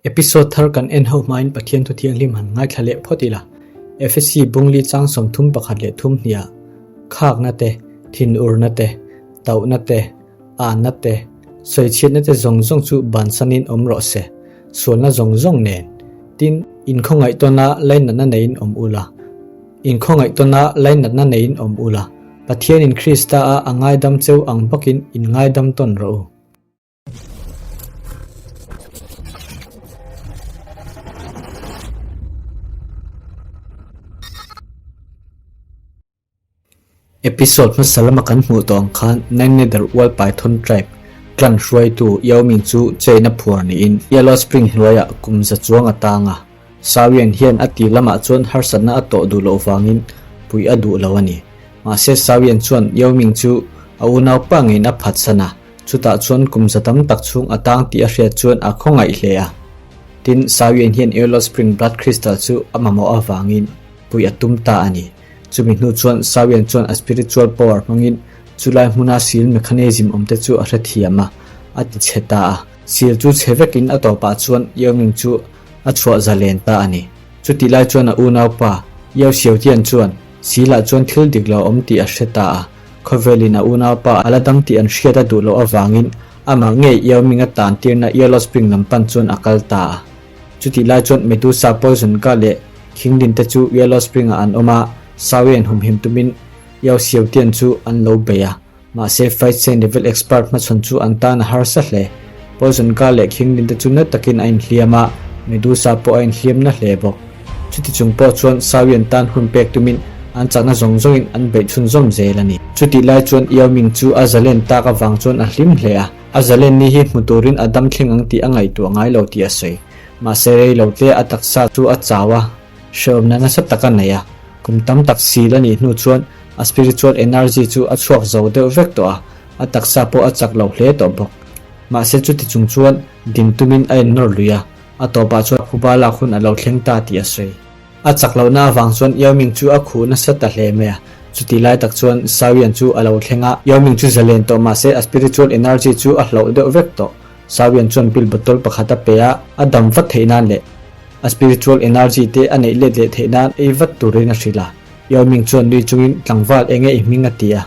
Episode thar kan en ho hmain Pathian thu thianghlim han ngaithla leh phawt ila. Efesi bungli chang 31 leh thum hniah khakna te, thinurna te, tauhna te, anna te, sawichhiatna te zawng zawng chu bansanin awm rawh se, sualna zawng zawng nen. Tin, inkhawngaih tawna lainatna neiin awm ula. Inkhawngaih tawna lainatna neiin awm ula. Pathianin Krista-a a ngaidam cheu ang bawkin inngaidam tawn rawh u. Episode hmasa lama kan hmuh tawh ang khan Nine Nether Ual Python Tribe clan hruaitu Yao Ming chu chain a phuar niin Yellow Spring hnuaiah kum za chuang a tang a. Sawian hian a tir lamah chuan harsatna a tawh duh loh vangin puih a duh lo a ni. Mahse Sawian chuan Yao Ming chu a unaupa ngeiin a phatsan a. Chutah chuan kum za tam tak chhung a tang tih a hriat chuan a khawngaih hle a. Tin, Sawian hian Yellow Spring Blood Crystal chu a mamawh avangin puih a tum ta a ni. Chumi hnu chuan Sawian chuan a spiritual power hmangin chulai hmuna seal mechanism awmte chu a hrethiam a, a ti chhe ta a. Seal chu chhe vekin a tawpah chuan Yao Ming chu a chhuah zalen ta a ni. Chutih lai chuan a unaupa, Yao Xiaotian chuan seal-ah chuan thil dik lo awm tih a hre ta a. Khawvelin a unaupa a la dam tih an hriat a duh loh avangin amah ngei Yao Ming-a tan tirna Yellow Spring lam pan chuan a kal ta a. Chutih lai chuan Medusa Poison Ka leh Khinglin te chu Yellow Spring-ah an awm a, Sawian humhim tumin Yao Xiaotian chu an lo bei a. Mahse Fight Chain Level Expert hmachhawn chu an tan a harsa hle. Poison Ka leh Khinglin te chu na takin a inhliam a, Medusa pawh a inhliam na hle bawk. Chuti chung pawh chuan Sawian tan hun pek tumin an chakna zawng zawngin an beih chhunzawm zel a ni. Chutih lai chuan Yao Ming chu a zalen tak avang chuan a hlim hle a. A zalen ni hi hmu turin a dam thleng ang tih a ngaihtuah ngai lo tih a sawi. Mahse rei lo tle a taksa chu a chau a, hrehawmna nasa tak a nei a. Kum tam tak sil a nih hnu chuan a spiritual energy chu a chhuak zo deuh vek tawh a, a taksa pawh a chak lo hle tawh bawk. Mahse chuti chung chuan din tumin a innawr lui a, a tawpah chuan phuba lak hun a lo thleng ta tih a sawi. A chak lohna avang chuan Yao Ming chu a khuh nasa ta hle mai a. Chutih lai tak chuan Sawian chu a lo thleng a, Yao Ming chu zalen tawh mahse a spiritual energy chu a hloh deuh vek tawh. Sawian chuan pill bottle pakhat a pe a, a dam vat theih nan leh a spiritual energy te a neih let leh theih nan ei vat turin a hrilh a. Yao Ming chuan nui chungin tlangval enge i hming a ti a.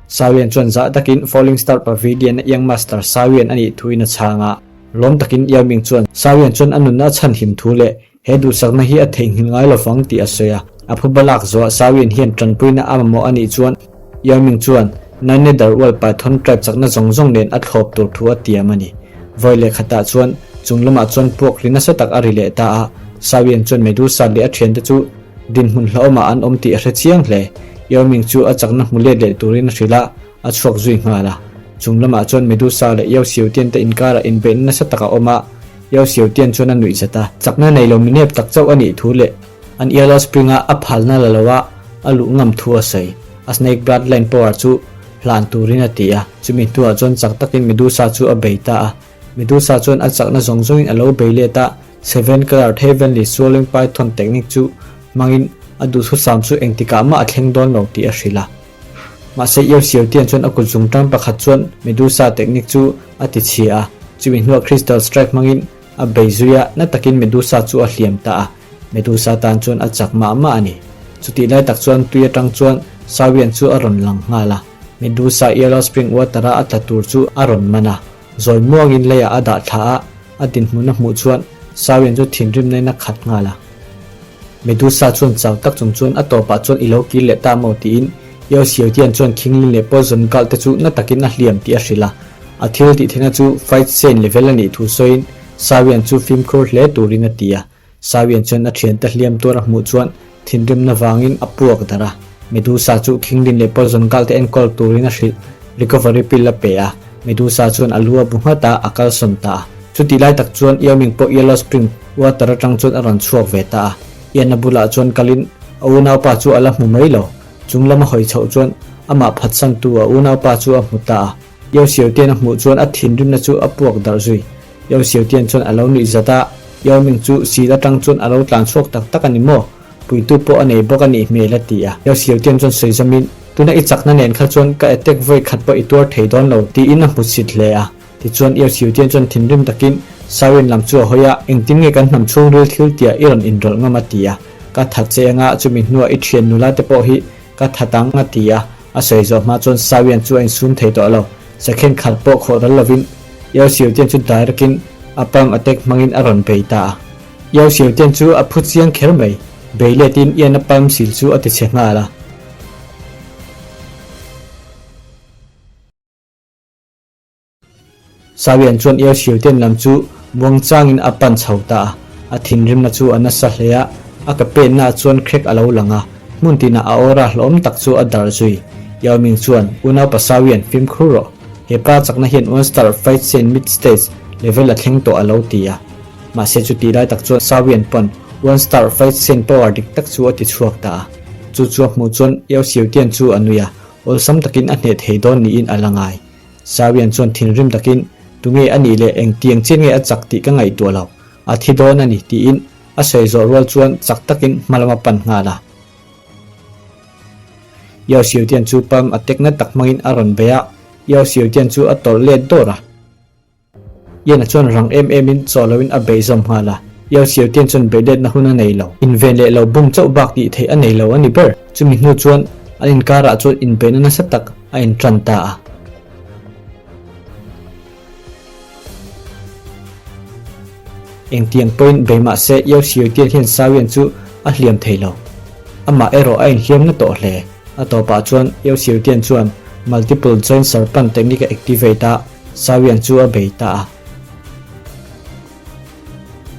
Sawian chuan zah takin Falling Star Pavilion a Young Master Sawian a nih thuin a chhang a. Lawm takin Yao Ming chuan Sawian chuan a nunna a chhanhim thu leh He duhsakna hi a theihnghilh ngai lo vang tih a sawi a. A phuba lak zuah Sawiin hian tanpuina a mamawh a nih chuan Yao Ming chuan Nine Nether World Python Tribe chakna zawng zawng nen a thlawp tur thu a tiam a ni. Vawi leh khatah chuan chung lamah chuan puak ri nasa tak a ri leh ta a, Sawiin chuan Medusa leh a thiante chu dinhmun hlauhawmah an awm tih a hre chiang hle. Yao Ming chu a chakna hmu let leh turin a hrilh a, a chhuak zui nghal a. Chung lamah chuan Medusa leh Yao Xiaotian te inkarah inbeihna nasa tak a awm a, Yao Xiaotian chuan a nuih zat a, chakna nei lo minep tak chauh a nih thu leh an Yellow Spring-a a phalna la lo a, a luh ngam thu a sawi. A Snake Bloodline power chu hlan turin a ti a, chumi hnuah chuan chak takin Medusa chu a bei ta a. Medusa chuan a chakna zawng zawngin a lo bei let a, Seven Colored Heavenly Swallowing Python technique chu hmangin a duhthusam chu engtikah mah a thleng dawn lo tih a hrilh a. Mahse Yao Xiaotian chuan a kut zungtang pakhat chuan Medusa technique chu a ti chhia a, chumi hnuah Crystal Strike hmangin a bei zui a, na takin Medusa chu a hliam ta a, Medusa tan chuan a chak mah mah a ni. Chutih lai tak chuan tui atang chuan Sawian chu a rawn lang nghal a, Medusa Yellow Spring Water-a a tla tur chu a rawn man a, zawi muangin leiah a dah thla a, a dinhmun a hmuh chuan Sawian chu thinrimna in a khat nghal a. Medusa chuan chau tak chung chuan a tawpah chuan i lo kir leh ta maw tiin Yao Xiaotian chuan Khinglin leh Poison Gulf te chu na takin a hliam tih a hrilh a. A thil tih theihna chu Fight Chain level a nih thu sawiin Sawian chu fimkhur hle turin a ti a. Sawian chuan a thiante hliam tuar a hmuh chuan thinrimna vangin a puak darh a. Medusa chu Khinglin leh Poison Gulf te enkawl turin a hrilh. Recovery pill a pe a. Medusa chuan a lu a bu nghat a, a kalsawn ta a. Chutih lai tak chuan Yao Ming pawh Yellow Spring water atang chuan a rawn chhuak ve ta a. Ian a bulah chuan kalin a unaupa chu a la hmu mai lo. Chung lama hawi chhoh chuan amah phatsantu a unaupa chu a hmu ta a. Yao Xiaotian a hmuh chuan a thinrimna chu a puak darh zui. Yao Xiaotian chuan a lo nuih zat a, Yao Ming chu sil atang chuan a lo tlan chhuak tak tak a ni maw? Puitu pawh a nei bawk a nih hmel a ti a. Yao Xiaotian chuan sawi zamin, Tuna i chakna nen kha chuan ka attack vawi khat pawh i tuar thei dawn lo, tiin a hmu chhit hle a. Tichuan Yao Xiaotian chuan thinrim takin Siren lam chu a hawi a, Engtin nge kan hnam chhungril thil tia i rawn inrawlh ngam a ti a. Ka that che anga chumi hnuah i thian nula te pawh hi ka that ang a ti a. A sawi zawh hma chuan Sawian chu a insum thei tawh lo. Sakhen khat pawh khawh ral lovin Yao Xiaotian chu direct-in a palm attack hmangin a rawn bei ta a. Yao Xiaotian chu a phu chiang kher mai. Bei letin Ian-a palm sil chu a ti chhe nghal a. Sawian chuan Yao Xiaotian lam chu muangchangin a pan chho ta a. A thinrimna chu a nasa hle a, a ka pennaah chuan crack a lo lang a, hmun tinah a aura hlawm tak chu a darh zui. Yao Ming chuan, Unaupa Sawian, fimkhur rawh. He pa chakna hian one star fight scene mid stage level a thleng tawh a lo ti a. Mahse chutih lai tak chuan Sawian pawn one star fight scene power dik tak chu a ti chhuak ta a. Chu chu a hmuh chuan Yao Xiaotian chu a nui a, awlsam takin a hneh thei dawn niin a la ngai. Sawian chuan thinrim takin, Tunge a nih leh engtiang chian nge a chak tih ka ngaihtuah lo, a thi dawn a ni, tiin a sawi zawh rual chuan chak takin hma lam a pan nghal a. Yao Xiaotian chu palm a tek na tak hmangin a rawn bei a, Yao Xiaotian chu a tawlh let dawr a. Ian-a chuan rang em emin chaw loin a beih zawm nghal a, Yao Xiaotian chuan beih letna hun a nei lo. Inven leh lo bum chauh bak tih theih a nei lo a ni ber. Chumi hnu chuan an inkarah chuan inbeihna nasa tak a intan ta a. Engtiang pawhin bei mah se Yao Xiaotian hian Sawian chu a hliam thei lo. Amah erawh a inhliam na tawh hle. A tawpah chuan Yao Xiaotian chuan Multiple Joint Serpent technique a activate a, Sawian chu a bei ta a.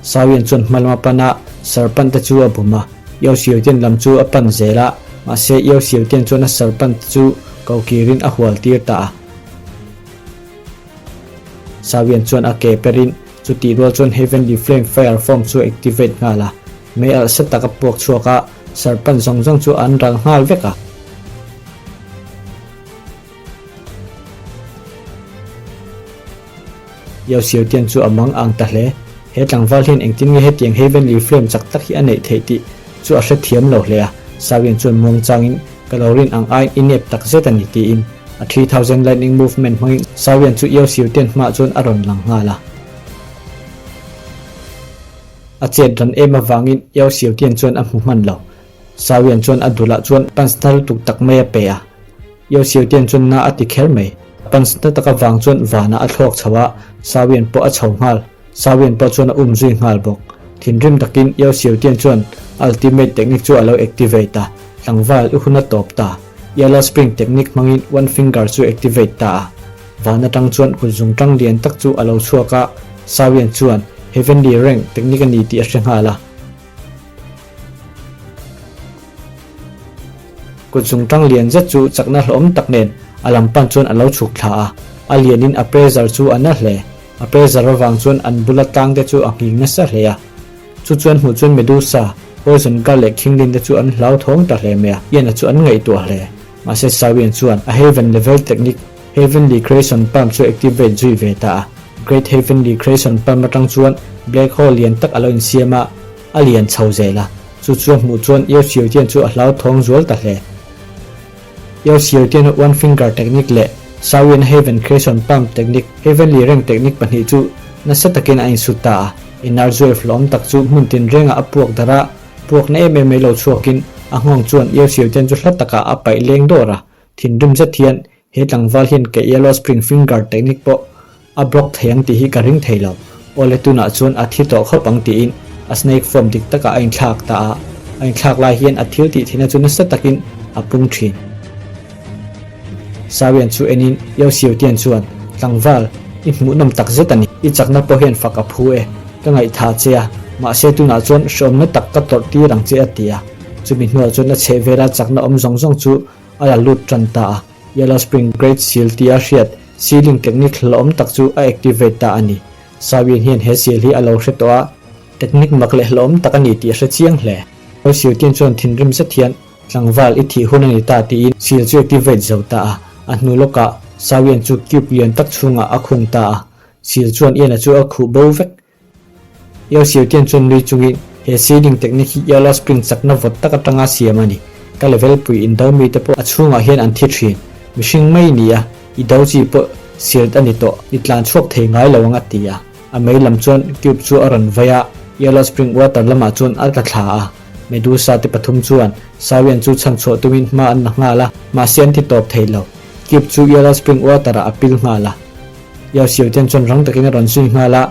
Sawian chuan hma lama pan a, serpent te chu a bum a. Yao Xiaotian lam chu a pan zel a, mahse Yao Xiaotian chuan a serpent te chu ko kirin a hual tir ta a. Sawian chuan a ke perin chutih rual chuan Heavenly Flame Fire Form chu a activate nghal a, mei alh set tak a puak chhuak a, serpent zawng zawng chu an ral nghal vek a. Yao Xiaotian chu a mang ang ta hle. He tlangval hian engtin nge hetiang Heavenly Flame chak tak hi a neih theih tih chu a hrethiam lo hle a. Sawian chuan muangchangin, Ka lo rin ang aiin i nep tak zet a ni tiin a 3000 Lightning Movement hmangin Sawian chu Yao Xiaotian hmaah chuan a rawn lang nghal a. A chet ran em avangin Yao Xiaotian chuan a hmu hman lo. Sawian chuan a dulah chuan punch na lutuk tak mai a pe a. Yao Xiaotian chuan na a ti kher mai. Punch na tak avang chuan vanah a thlawk chho a, Sawian pawh a chho nghal. Sawian pawh chuan a um zui nghal bawk. Thinrim takin Yao Xiaotian chuan ultimate technique chu a lo activate a, tlangval i hun a tawp ta. Yellow Spring technique hmangin one finger chu activate ta a. Van atang chuan kut zungtang lian tak chu a lo chhuak a, Sawian chuan Heavenly Rank technique a ni tih a hre nghal a. Kut zungtang lian zet chu chakna hlawm tak nen a lam pan chuan a lo chhuk thla a, a lianin a pressure chu a na hle. A pressure avang chuan an bula tlang te chu a nghing nasa hle a. Chu chuan hmuh chuan Medusa, Poison Girl leh Khinglin te chu an hlauthawng ta hle mai a, Ian-a chu an ngaihtuah hle. Mahse Sawian chuan a Haven Level Technique, Heavenly Creation Palm chu activate zui ve ta a. Great Heavenly Creation Palm atang chuan Black Hole lian tak a lo insiam a, a lian chho zel a. Chu chu a hmuh chuan Yeo Xiaotian chu a hlauthawng zual ta hle. Yeo Xiaotian-a One Finger Technique leh Sawian-a Heaven Creation Palm Technique, Heavenly Rank Technique pahnih chu nasa takin a insut ta a. Energy wave hlawm tak chu hmun tinrengah a puak darh a, puakna em em mai lo chhuakin a nghawng chuan Yeo Xiaotian chu hla takah a paih leng dawr a. Thinrim zet hian He tlangval hian ka Yellow Spring Finger technique pawh a block thei ang tih hi ka ring thei lo. Awle tunah chuan a thi tawh khawp ang tiin a snake form dik takah a inthlak ta a, a inthlak lai hian a thil tih theihna chu nasa takin a pung thin. Sawian chu enin Yao Xiaotian chuan, Tlangval, i hmuhnawm tak zet a ni. I chakna pawh hian fak a phu e. Ka ngaihthah che a, mahse tunah chuan hreawmna tak ka tawrh tir ang che a ti a. Chumi hnuah chuan a chheh vela chakna awm zawng zawng chu A la lut tan ta a, Yellow Spring Great Seal tia hriat sealing technique hlauhawm tak chu a activate ta a ni. Sawiin hian he seal hi a lo hre tawh a, technique mak leh hlauhawm tak a ni tih a hre chiang hle. Hawi Siu chuan thinrim zet hian tlangval i thih hun a ni ta tiin seal chu activate zo ta a, a hnu lawkah Sawiin chu cube lian tak chhungah a khung ta a, seal chuan Ian-a chu a khuh bo vek. Yao Xiaotian chuan nui chungin, He sealing technique hi Yellow Spring chakna vawt tak atanga siam a ni. Ka level pui indo mite pawh a chhungah hian an thi thin. Mihring mai ni a, i do chi pawh sealed a ni tawh, i tlan chhuak thei ngai lo ang a ti a. A mei lam chuan cube chu a rawn vai a, Yellow Spring Water lamah chuan a tla thla a. Medusa te pathum chuan Sawian chu chhanchhuah tumin hma an la nghal a, mahse an ti tawp thei lo. Cube chu Yellow Spring Water ah a pil nghal a. Yao Xiaotian chuan rang takin a rawn zui nghal a,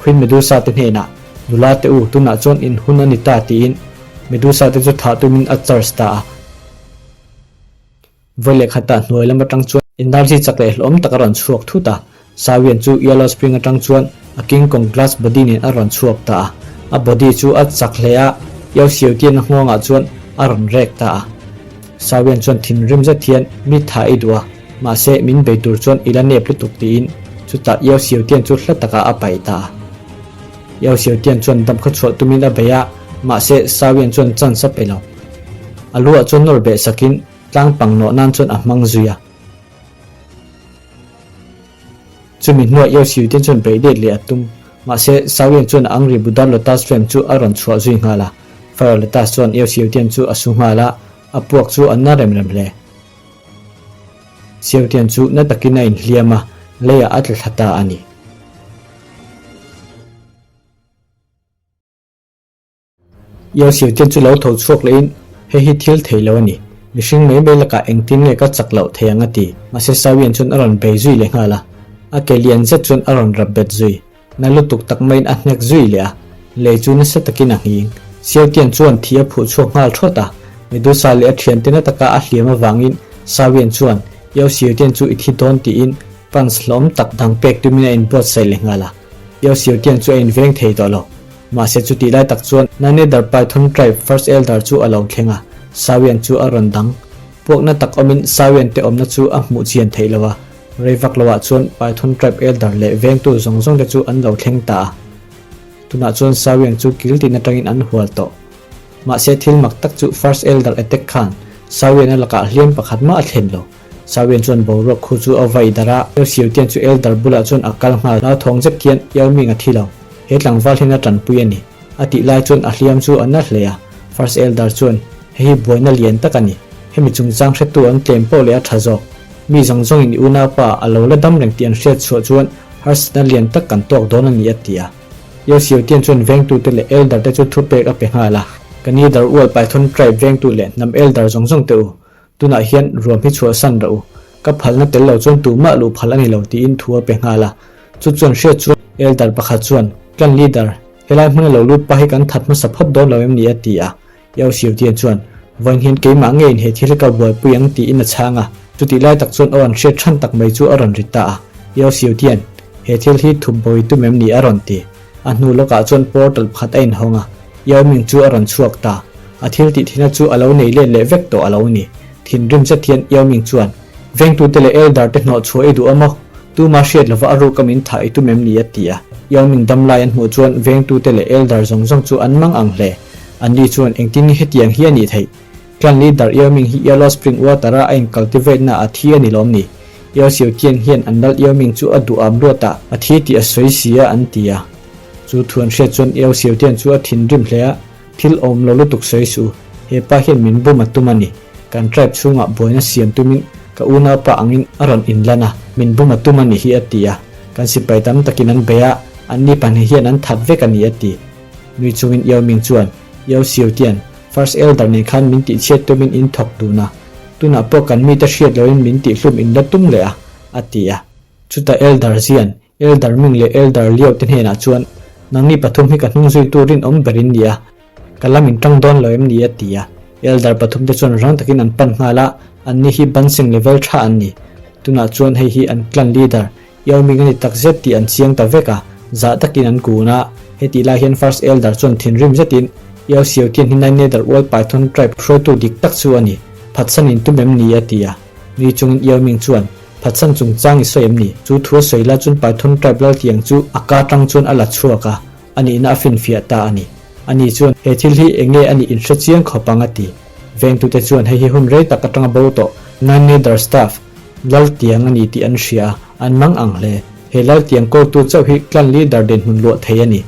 Queen Medusa te hnenah, Nula te u, tunah chuan in hun a ni ta tiin Medusa te chu thah tumin a charge ta a. Vawi leh khatah hnuai lam atang chuan energy chak leh hlawm tak a rawn chhuak thut a, Sawian chu Yellow Spring atang chuan a King Kong glass body nen a rawn chhuak ta a. A body chu a chak hle a, Yao Xiaotian a nghawngah chuan a rawn rek ta a. Sawian chuan thinrim zet hian mi tha i duh a, mahse min bei tur chuan i la nep lutuk tiin chutah Yao Xiaotian chu hla takah a paih ta a. Yao Xiaotian chuan dam khaw chhuah tumin a bei a, mahse Sawian chuan chance a pe lo. A lu ah chuan nawr beh sakin tlang pang nawh nan chuan a hmang zui a. Chumi hnuah Yao Xiaotian chuan beih let leh a tum, mahse Sawian chuan a angri Buddha Lotus Flame chu a rawn chhuah zui nghal a. Fire Lotus chuan Yao Xiaotian chu a su nghal a, a puak chu a na rem rem hle. Xiaotian chu na takin a inhliam a, leiah a tla thla ta a ni. Yao Xiaotian chu lo tho chhuak lehin, Hei hi thil thei lo a ni. Mihring mai mai lakah engtin nge ka chak loh thei ang a ti. Mahse Sawian chuan a rawn bei zui leh nghal a. A ke lian zet chuan a rawn rap bet zui. Na lutuk tak maiin a hnek zui leh a, lei chu nasa takin a nghing. Xiaotian chuan thi a phuh chhuak nghal thawt a. Medusa leh a thiante na taka a hliam avangin Sawian chuan Yao Xiaotian chu i thi dawn tiin punch hlawm tak dang pek tumin a inbuatsaih leh nghal a. Yao Xiaotian chu a inveng thei tawh lo. Mahse chutih lai tak chuan Nanether Python Tribe First Elder chu a lo thleng a, Sawian chu a rawn dang. Puakna tak awmin Sawian te awmna chu a hmuh chian theih lo a, rei vak loah chuan Python Tribe Elder leh vengtu zawng zawng te chu an lo thleng ta a. Tunah chuan Sawian chu kil tin atangin an hual tawh. Mahse thil mak tak chu First Elder attack khan Sawian a lakah hliam pakhat mah a thlen lo. Sawian chuan boruak khu chu a vai darh a, Yao Xiaotian chu Elder bulah chuan a kal nghal. Hlauthawng zet hian Yao Ming a thi lo. He tlangval hian a tanpui a ni. A tih lai chuan a hliam chu a na hle a. First Elder chuan, Hei hi buaina lian tak a ni. Hemi chungchang hretu an tlem poh leh a tha zawk. Mi zawng zawngin i unaupa a lo la dam reng tih an hriat chhuah chuan harsatna lian tak kan tawk dawn a ni a ti a. Yao Xiaotian chuan vengtute leh Elder te chu thupek a pe nghal a. Ka ni dar ual Python tribe vengtu leh hnam Elder zawng zawng te u, Tunah hian ruam hi chhuahsan rawh u, ka phalna tel lo chuan tumah luh phal a ni lo tiin thu a pe nghal a. Chu chuan hriat chuan Elder pakhat chuan, Clan Leader, helai hmuna lo lut pa hi kan that hmasa phawt dawn lo em ni a ti a. Yao Xiaotian chuan, Vawiin hian keimah ngeiin he thil hi ka buaipui ang tiin a chhang a. Chutih lai tak chuan aw an hriat than tak mai chu a rawn ri ta a. Yao Xiaotian, he thil hi thup bawi tum em ni a rawn ti. A hnu lawkah chuan portal pakhat a inhawng a. Yao Ming chu a rawn chhuak ta. A thil tih thina chu a lo nei let leh vek tawh a lo ni. Thinrim zet hian Yao Ming chuan, Vengtute leh Elder te hnawh chhuah i duh a maw? Tuma hriat lova a ruk a min thah i tum em ni? a ti a. Yao Ming dam lai an hmuh chuan vengtute leh Elder zawng zawng chu an mang ang hle. Anni chuan engtin nge hetiang hi a nih theih? Clan leader Yao Ming hi Yellow Spring Water a a in cultivate na a thi a ni lawm ni? Yao Xiao Tian hian an lal Yao Ming chu a duh am luat a, a thi tih a sawi si a an ti a. Chu thu an hriat chuan Yao Xiao Tian chu a thinrim hle a, Thil awm lo lutuk sawi suh, he pa hian min bum a tum a ni. Kan tribe chhungah buaina siam tumin ka unaupa angin a rawn inlan a, min bum a tum a ni hi a ti a. Kan sipai tam takin an bei a, anni pahnih hian an that vek a ni a ti. Nui chungin Yao Ming chuan, Yao Xiao Tian, First Elder nen khan min tihchhiat tumin in thawk dun a, tunah pawh kan mite hriat loin min tihhlum in la tum leh a, a ti a. Chutah Elder Zian, Elder Ming leh Elder Liao te hnenah chuan, Nangni pathum hi ka hnung zuitu rinawm ber in ni a, ka lam in tang dawn lo em ni? a ti a. Elder pathum te chuan rang takin an pan nghal a, anni hi Bansing level tha an ni. Tunah chuan hei hi an clan leader, Yao Ming a ni takzet tih an chiang ta vek a, zah takin an kun a. Hetih lai hian First Elder chuan thinrim zetin, Yao Xiao Tian hi Nine Nether World Python Tribe hruaitu dik tak chu a ni, phatsan in tum em ni? a ti a. Nui chungin Yao Ming chuan, Phatsan chungchang i sawi em ni? Chu thu a sawi lai chuan Python Tribe laltiang chu a ka tang chuan a la chhuak a, a nihna a finfiah ta a ni. Ani chuan, He thil hi eng nge a nih inhre chiang khawp ang a ti. Vengtute chuan hei hi hun rei tak atanga bo tawh Nine Nether Staff, Laltiang a ni tih an hria a, an mang ang hle. He Laltiang kawltu chauh hi clan leader dinhmun luah thei a ni.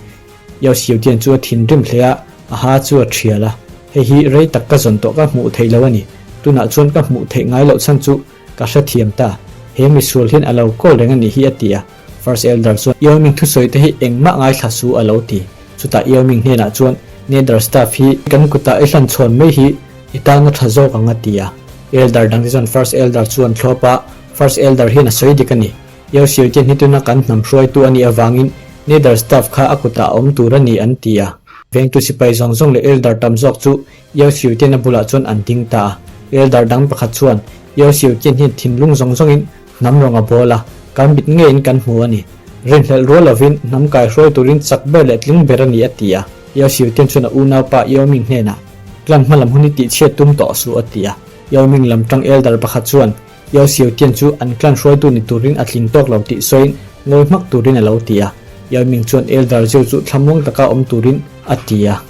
Yao Xiaotian chu a thinrim hle a, a ha chu a thial a. Hei hi rei tak ka zawn tawh ka hmuh theih lo a ni. Tunah chuan ka hmuh theih ngai loh chhan chu ka hrethiam ta. He misual hian a lo kawl reng a nih hi a ti a. First Elder chuan, Yao Ming thusawi te hi engmah ngaithla su a lo ti. Chutah Yao Ming hnenah chuan, Nether Staff hi kan kutah i hlan chhawn mai hi i tan a tha zawk ang a ti a. Elder dangte chuan First Elder chu an thlawp a, First Elder hian a sawi dik a ni. Yao Xiu Tian hi tuna kan hnam hruaitu a nih avangin Nether Staff kha a kutah a awm tur a ni an ti a. Vengtu sipai zawng zawng leh Elder tam zawk chu Yao Xiu Tian a bulah chuan an ding ta a. Elder dang pakhat chuan, Yao Xiu Tian hian thinlung zawng zawngin hnam rawng a bawl a, kan mit ngeiin kan hmu a ni. Rinhlelh rual lovin hnam kaihruai turin chak ber leh tling ber a ni a ti a. Yao Xiu Tian chuan a unaupa Yao Ming hnenah, Clan hma lam hun hi tihchhiat tum tawh suh a ti a. Yao Ming lam tang elder pakhat chuan Yao Xiu Tian chu an clan hruaitu ni turin a tling tawk lo tih sawiin ngawi hmak turin a lo ti a. Yao Ming chuan elder Zhou chu thlamuang taka awm turin a ti a.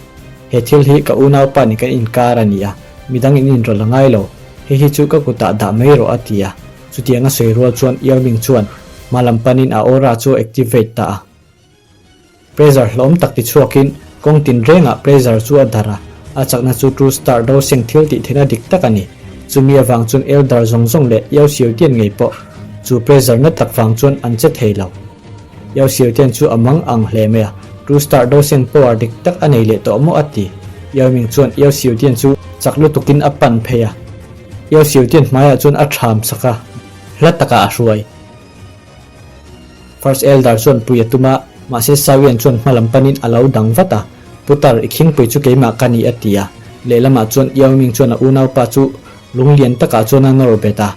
He thil hi ka unaupa nih kan inkar a ni a, midang in inrawlh a ngai lo. Hei hi chu ka kutah dah mai rawh a ti a. Chutiang a sawi rual chuan Yao Ming chuan hma lam panin a aura chu a activate ta a. Pressure hlawm tak ti chhuakin kawng tinrengah pressure chu a darh a, a chakna chu True Star do seng thil tih theihna dik tak a ni. Chumi avang chuan Elder zawng zawng leh Yao Xiu Tian ngei pawh chu pressure na tak vang chuan an che thei lo. Yao Xiu Tian chu a mang ang hle mai a, True Star do seng power dik tak a nei leh tawh maw a ti. Yao Ming chuan Yao Xiu Tian chu chak lutukin a pan phei a. Yao Xiu Tian hmaiah chuan a ṭham sak a, hla takah a hruai. First Elder chuan pui a tum a, mahse Sawian chuan hma lam panin a lo dang vat a, Putar, i khingpui chu keimah ka ni a ti a. Lehlamah chuan Yao Ming chuan a unaupa chu lunglian takah chuan a nawr bet a.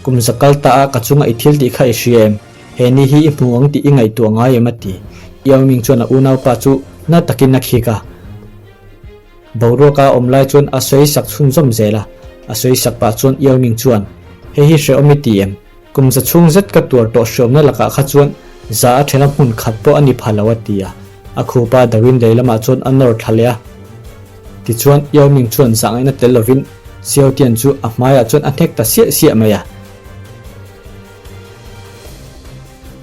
Kum za kal ta a ka chunga i thil tih kha i hria em? He ni hi i hmu ang tih i ngaihtuah ngai em? a ti. Yao Ming chuan a unaupa chu na takin a khik a. Boruaka awm lai chuan a sawi sak chhunzawm zel a, a sawi sak pah chuan Yao Ming chuan, Hei hi hrehawm i ti em? Kum za chhung zet ka tuar tawh hrehawmna lakah kha chuan za a thena hmun khat pawh a ni pha lo a ti a, a khupa Darwin lei lamah chuan a nawr thla leh a. Tichuan Yao Ming chuan zahngaihna tel lovin Xiao Tian chu a hmaiah chuan a hnek ta siah siah mai a.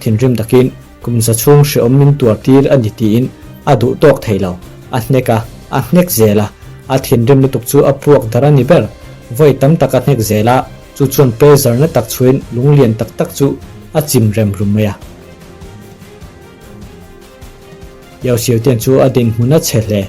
Thinrim takin Kum za chhung hrehawm min tuar tir a ni tiin a duh tawk thei lo. A hnek a, a hnek zel a, a thinrim lutuk chu a puak dar a ni ber. Vawi tam tak a hnek zel a, chu chuan pressure na tak chhuin lunglian tak tak chu a chim rem rum mai a. Yao Xiaotian chu a dinhmun a chhe hle.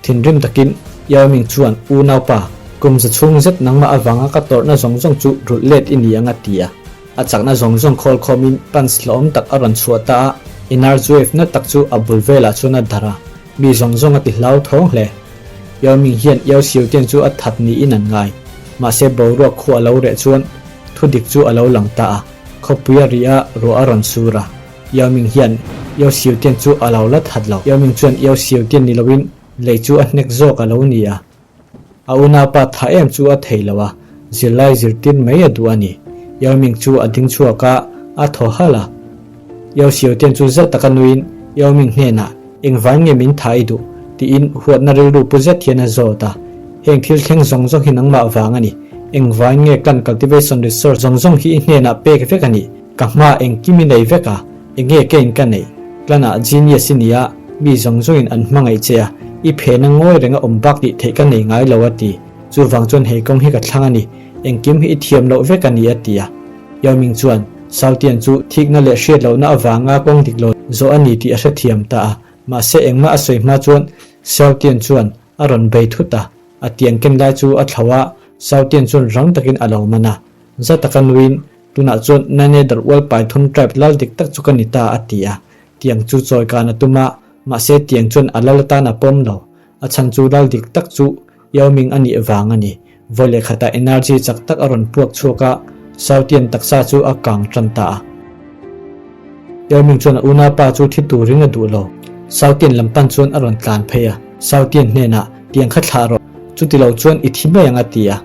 Thinrim takin Yao Ming chuan, Unaupa, kum za chhung zet nangmah avanga ka tawrhna zawng zawng chu rulh let i ni ang a ti a. A chakna zawng zawng khawl khawmin punch hlawm tak a rawn chhuah ta a, energy wave na tak chu a bul velah chuan a darh a, mi zawng zawng a ti hlau thawng hle. Yao Ming hian Yao Xiaotian chu a that niin an ngai. Mahse boruak khu a lo reh chuan thu dik chu a lo lang ta a, khawpui a rih a, ruah a rawn sur a. Yao Ming hian Yao Xiaotian chu a lo la that lo. Yao Ming chuan Yao Xiaotian ni loin lei chu a hnek zawk a lo ni a. A unaupa tha em chu a thei lo a, zirlai zirtir mai a duh a ni. Yao Ming chu a ding chhuak a, a thaw halh a. Yao Xiaotian chu zet taka nuiin Yao Ming hnenah, Engvain nge min tha i duh? tiin huatna rilru pu zet hian a zawt a. Heng thil thleng zawng zawng hi nangmah vang a ni. Engvain nge clan cultivation resource zawng zawng hi i hnenah pek vek a nih? Ka hma engkim i nei vek a, enge ka in ka neih? Clan-ah genius i ni a, mi zawng zawngin an hmangaih che a, i phena ngawi renga awm bak tih theih ka nei ngai lo a ti. Chuvang chuan hei kawng hi ka thlang a ni, engkim hi i thiam loh vek a ni a ti a. Yao Ming chuan Sautian chu thikna leh hriat lohna avanga kawng dik lo zawh a ni tih a hrethiam ta a, mahse engmah a sawi hma chuan Sautian chuan a rawn bei thut a, a tiang ken lai chu a thlo a, Sautian chuan rang takin a lo man a. Za taka nuin Tunah chuan Naneder ual Python tribe lal dik tak chu ka ni ta a ti a. Tiang chu chawi kan a tum a, mahse tiang chuan a lal atan a pawm lo. A chhan chu lal dik tak chu Yao Ming a nih vang a ni. Vawi leh khatah energy chak tak a rawn puak chhuak a, Sautian taksa chu a kang tan ta a. Yao Ming chuan a unaupa chu thi turin a duh lo. Sautian lam pan chuan a rawn tlan phei a, Sautian hnenah, Tiang kha thlah rawh, chuti lo chuan i thi mai ang a ti a.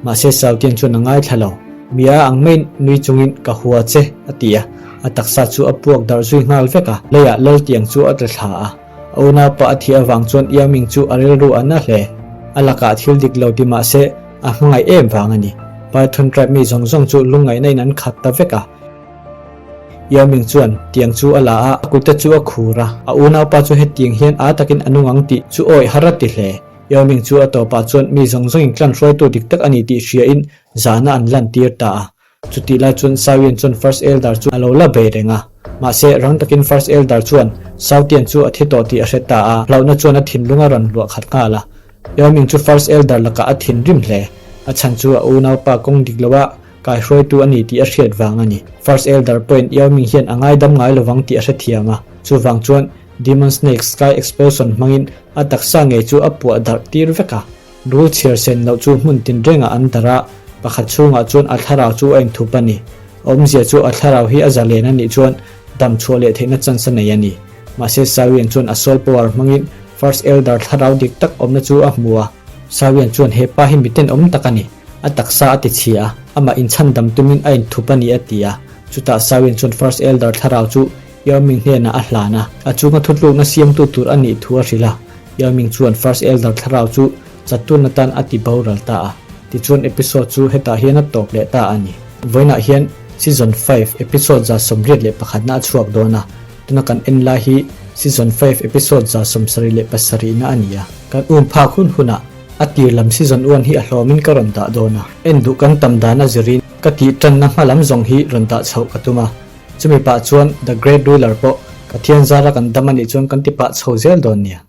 Mahse Sautian chuan a ngaithla lo. Mi a ang mai nui chungin ka hua che a ti a, a taksa chu a puak darh zui nghal vek a, leiah Laltiang chu a tla thla a. A unaupa a thih avang chuan Yao Ming chu a rilru a na hle. A lakah thil dik lo ti mahse a hmangaih em vang a ni. Python tribe mi zawng zawng chu lungngaihna in an khat ta vek a. Yao Ming chuan tiang chu a la a, a kute chu a khur a. A unaupa chu hetiang hian a takin a nung ang tih chu awih har a ti hle. Yao Ming chu a tawpah chuan mi zawng zawngin clan hruaitu dik tak a ni tih hriain zahna an lantir ta a. Chutih lai chuan Sawian chuan First Elder chu a lo la bei reng a. Mahse, rang takin First Elder chuan Sautian chu a thi tawh tih a hre ta a, hlauhna chuan a thinlung a rawn luah khat nghal a. Yao Ming chu First Elder lakah a thinrim hle. A chhan chu a unaupa kawng dik loa kaihruaitu a ni tih a hriat vang a ni. First Elder pawhin Yao Ming hian a ngaidam ngai lovang tih a hrethiam a. Chuvang chuan Demon Snake Sky Explosion hmangin a taksa ngei chu a puah darh tir vek a. Rul chhiar sen loh chu hmun tinrengah an darh a, pakhat chhungah chuan a thlarau chu a inthup a ni. A awmzia chu a thlarau hi a zalen a nih chuan dam chhuah leh theihna chance a nei a ni. Mahse Sawian chuan a soul power hmangin First Elder thlarau dik tak awmna chu a hmu a. Sawian chuan he pa hi miten awm tak a ni, a taksa a ti chhia a, amah inchhandam tumin a inthup a ni a ti a. Chutah Sawian chuan First Elder thlarau chu Yao Ming hnenah a hlan a, a chunga thutlukna siamtu tur a nih thu a hrilh a. Yao Ming chuan First Elder thlarau chu chatun atan a ti boral ta a. Tichuan episode chu hetah hian a tawp leh ta a ni. Vawiinah hian Season 5 episode 121 na a chhuak dawn a, tuna kan en lai hi Season 5 episode 77 na a ni a. Kan um phak hun hunah a tir lam Season 1 hi a hlawmin ka rawn dah dawn a. En duh kan tam dan a zirin ka tih tanna hma lam zawng hi rawn dah chhoh ka tum a. Chumi pah chuan The Great Ruler pawh Pathian zara kan dam a nih chuan kan ti pah chho zel dawn nia.